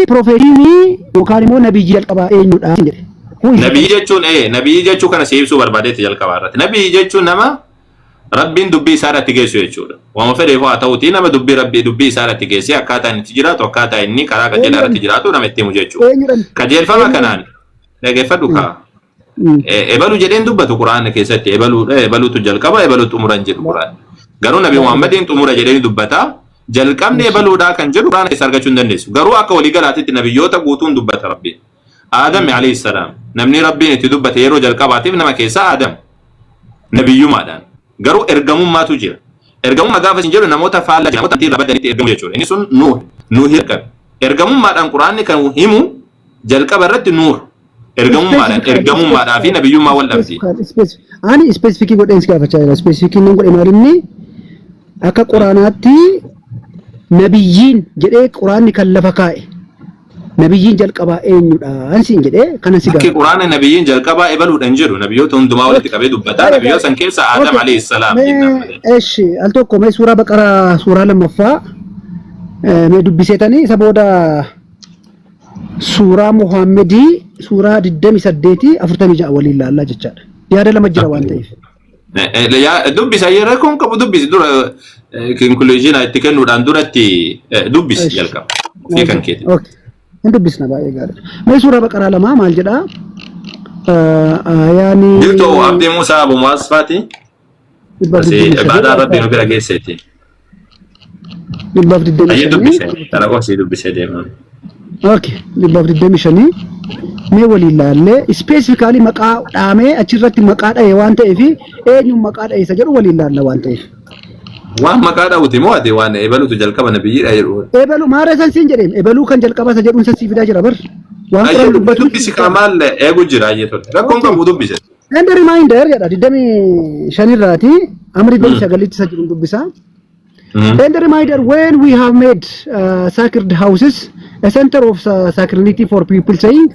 Prophetiin yookaan immoo nabiyyi jalqabaa eenyudha jedhe. Who is the Nabiyyi first? jechuun nabiyyi jechuu kana si ibsuu barbaadeetti jalqabaa irratti. Nabiyyi jechuun nama Rabbiin dubbii isaa irratti geessu jechuudha. Waama fedheef haa ta'utii nama dubbii Rabbii dubbii isaa irratti geessee akkaataa inni itti jiraatu, akkaataa inni karaa qajeelaa irratti Eenyudhan? jiraatu nama itti himu jechuudha. Eenyudhan? Qajeelfama Eenyudhan? kanaan dhageeffadhu kaa. Ebalu jedheen dubbatu Quraana keessatti ebaluudha, ebaluutu jalqaba, ebaluu xumura hin jedhu Quraanni. Garuu Nabi Baay'ee Muhammadiin xumura jedhee ni dubbata. Jalqabni ebaluudhaa kan jedhu Quraana keessa argachuu hin dandeessu. Garuu akka waliigalaatitti nabiyyoota guutuun dubbata Rabbiin. Aadami alayhi salaam namni Rabbiin itti dubbate yeroo jalqabaatiif nama keessaa Aadam nabiyyumaadhaan. Garuu ergamummaatu jira. Ergamummaa gaafa isin jedhu namoota faallaa namoota amantii irraa badanitti ergamu jechuudha. Inni sun Nuuh Nuuhi ergame. Ergamummaadhaan Quraanni kan himu jalqaba irratti Nuuh. Ergamummaadhaan Specifically, ergamummaadhaa fi specifically, nabiyyummaa wal dhabdi. specifically, ani specific godheen si gaafachaa jira. Specific nan godhe maal inni akka Quraanaatti nabiyyiin jedhee Quraanni kan lafa kaa'e nabiyyiin jalqabaa eenyudha siin jedhee kanan si Bakki gaafadhe. Quraana nabiyyiin jalqabaa ebaluudhaan jedhu nabiyyoota hundumaa walitti qabee dubbata. Baay'ee Nabiyyoota gaarii. san keessa Aadam alayhi salaam jennaan Mee malee. eshi al tokko mee suuraa Baqaraa suuraa lammaffaa mee dubbiseetanii isa booda Suuraa Muhaammedii suuraa 28 46 waliin laallaa jechaadha. Yaada lama jira waan ta'eef. Dubbisa rakkoon qabu dubbisi dura conclusion itti kennuudhaan duratti dubbisi jalqaba. Ofii kan keeti. Okay. Hin dubbisna, baay'ee gaariidha. Mee suuraa Baqaraa lamaa maal jedhaa? Ayaani Jirtu Abdii Musaa Abu Muasfaati. dhibbaaf Asii digdamii ibaadaan shanii Rabbii nu bira geesseeti. dhibbaaf digdamii Ayyee shanii dubbise. Tana qofa dubbisee deema. Okay, 125 mee waliin laallee specifically maqaa dhaamee achirratti maqaa dha'e waan ta'eef eenyuun maqaa dha'e isa jedhu waliin laalla waan ta'eef. Waan maqaa dha'uti moo ati waan ebalutu jalqaba nabiyyiidha jedhu. Ebalu maara san siin jedheem ebaluu kan jalqaba isa jedhuun san sii fidaa jira bar. Waan Ayyee Quraan dubbatu dubbisi kaa maal eegu jira ayyee tolte. Rakkoon qabu dubbise. And a reminder jedha 25 irraati amma 29tti isa jiru dubbisa. And a reminder when we have made sacred houses a center of sacrality for people, saying,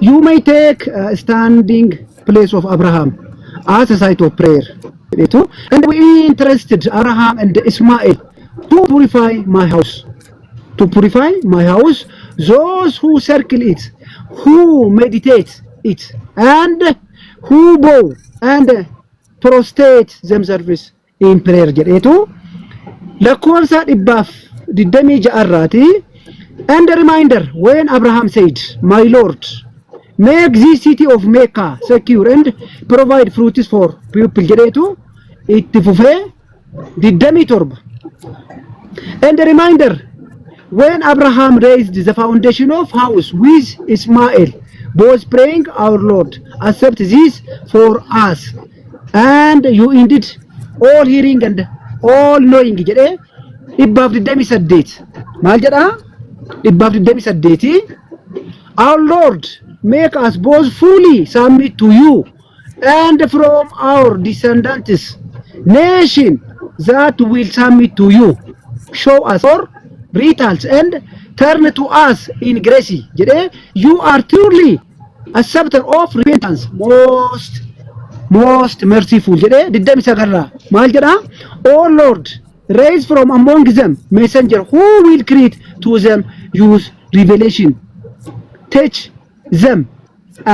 "You may take standing place of Abraham as a site of prayer." jedheetu. And we entrusted Abraham and Ismail to purify my house. To purify my house, those who circle it, who meditate it, and who bow and prostrate themselves in prayer jedheetu lakkoofsa 126rraati. And a reminder when Abraham said, "My Lord, make this city of Mecca secure and provide fruits for people" jedheetu itti fufee 27. And a reminder when Abraham raised the foundation of house with Ismail, both praying, "Our Lord, accept this for us, and you indeed all hearing and all knowing" jedhee 128 maal jedhaa? 128, "Our Lord, make us both fully submit to you and from our descendants nation that will submit to you. Show us our rituals and turn to us in grace" jedhee, "You are truly acceptor of repentance, most most merciful" jedhee 29rraa maal jedhaa? "O Lord, raise from among them messenger who will create to them use revelation, teach them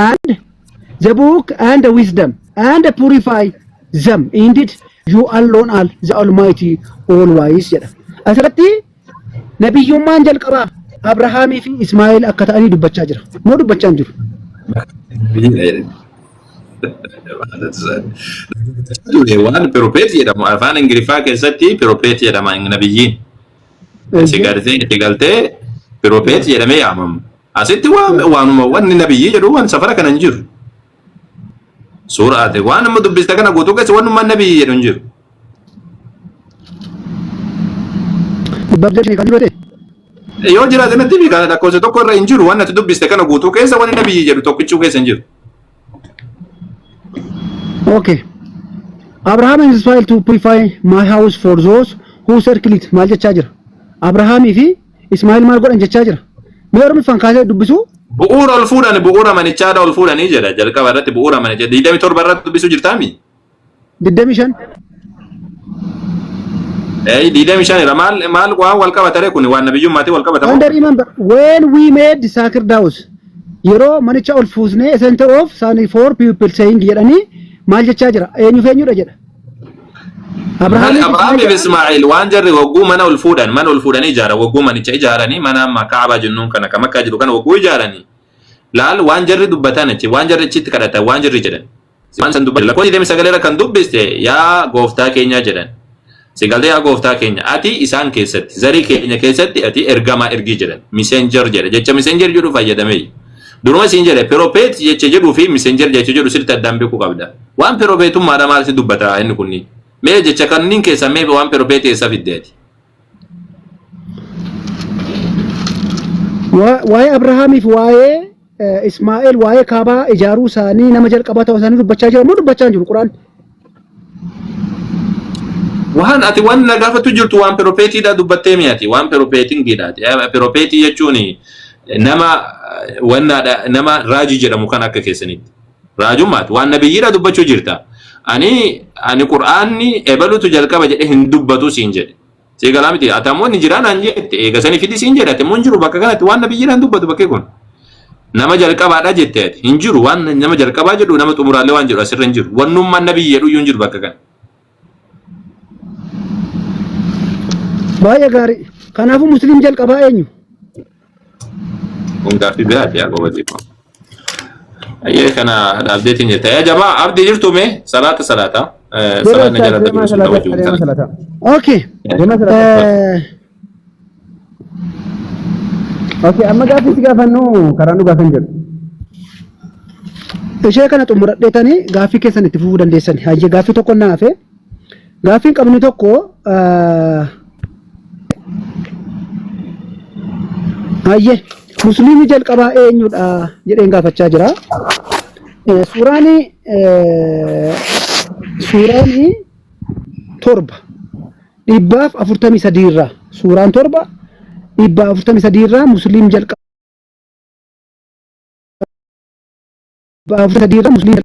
and the book and the wisdom, and purify them. Indeed, you alone are the Almighty, all wise" jedha. Asirratti nabiyyummaan jalqabaa Abrahaamii fi Ismaa'eel akka ta'anii dubbachaa jira moo dubbachaa hin jiru? Waan prophet jedhamu afaan Ingiliffaa keessatti prophet jedhama nabiyyiin. Si galtee itti galtee prophet jedhamee yaamama. Asitti waan waanuma wanni nabiyyii jedhu waan safara kana hin jiru. Suuraa ati waan amma dubbiste kana guutuu keessa wannummaan nabiyyii jedhu hin jiru. 125 kan jiru ta'e. Yoo jiraate natti himi, kana lakkoofsa tokko irra hin jiru. Waan ati dubbiste kana guutuu keessa wanni nabiyyii jedhu tokkichuu keessa hin jiru. Okay. Abraham and Ismail to purify my house for those who circle it maal jechaa jira? Abrahaamii fi Ismaa'eel maal godhan jechaa jira? Mee Oromiffaan kaasee dubbisu? Bu'uura ol fuudhan, bu'uura manichaadha ol fuudhanii jedha jalqaba irratti bu'uura manichaa 27 irratti dubbisuu jirtaami? 25. 25 irra maal maal waan wal qabatare kun waan nabiyyummaatiin wal qabata moo? And remember when we made the sacred house, yeroo manicha ol fuusnee, a center of sun for people saying jedhanii maal jechaa jira? Eenyuuf eenyudha jedha? Maal Abrahaamii fi Abrahaamii fi Ismaa'eel. Ismaa'eel waan jarri wagguu mana ol fuudhan, mana ol fuudhanii ijaaran, wagguu manicha ijaaranii, mana amma Kaabaa jennuun kana kan Makkaa jiru kana wagguu ijaaranii, laal waan jarri dubbatan achi, waan jarri achitti kadhatan, waan jarri jedhan, waan san dubbatan. Lakkoofsa 29 irra kan dubbiste, yaa gooftaa keenyaa jedhan. Si galtee? Yaa gooftaa keenya, ati isaan keessatti, zarii keenya keessatti ati ergamaa ergii jedhan. Messenger jedha. Jecha messenger jedhu fayyadamee. Duruma siin jedhe, prophet jecha jedhuu fi messenger jecha jedhu sirriitti addaan beekuu qabda. Waan prophetummaadha maal si dubbata inni kunniin? Mee jecha kanneen keessaa mee waan prophet eessa fiddeeti? Waa'ee Abrahaamii fi waa'ee Ismaa'eel, waa'ee Kaabaa ijaaruu isaanii, nama jalqabaa ta'uu isaanii dubbachaa jira moo dubbachaa hin jiru Quraan? Waan ati waan na gaafatu jirtu waan prophetiidha dubbattee mi'ati, waan prophetingiidhaati. Prophetii jechuun nama wannaadha, nama raajii jedhamu kan akka keessanitti. Raajummaati waan nabiyyiidha dubbachuu jirta. Ani Qur'aanni ebalutu jalqaba jedhee hin dubbatu siin jedhe. Si galaa miti? Ati ammoo ni jiraa naan jette, eega sanii fidi siin jedhe. Ati immoo hin jiru bakka kanatti, waan nabiyyiidhaan dubbatu bakkee kun. Nama jalqabaadha jette ati. Hin jiru waan nama jalqabaa jedhu, nama xumuraallee waan jedhu asirra hin jiru. Wannummaan nabiyyi jedhu iyyuu hin jiru bakka kana. Baay'ee gaarii. Kanaafuu musliim jalqabaa eenyu? Kun gaaffii biraati yaa gobatii kun. Ayyee, kana dhaabdeetiin jirta. Yaa jamaa, abdii jirtu mee salaata salaata. Deema Salaatni ustaaz, jala deema dabiru sun salaata, kabajuu deema salaata. Okay. Deema salaata. Okay, amma gaaffii si gaafannu karaan dhugaa kan jedhu. Ishee kana xumuradheetanii gaaffii keessan itti fufuu dandeessan. Hayyee, gaaffii tokko na hafe. Gaaffiin qabnu tokko, hayyee, musliimni jalqabaa eenyudha jedheen gaafachaa jira. Suuraan 7 143 irraa, suuraan 7 143 irraa musliim jalqabaa 43 irraa musliim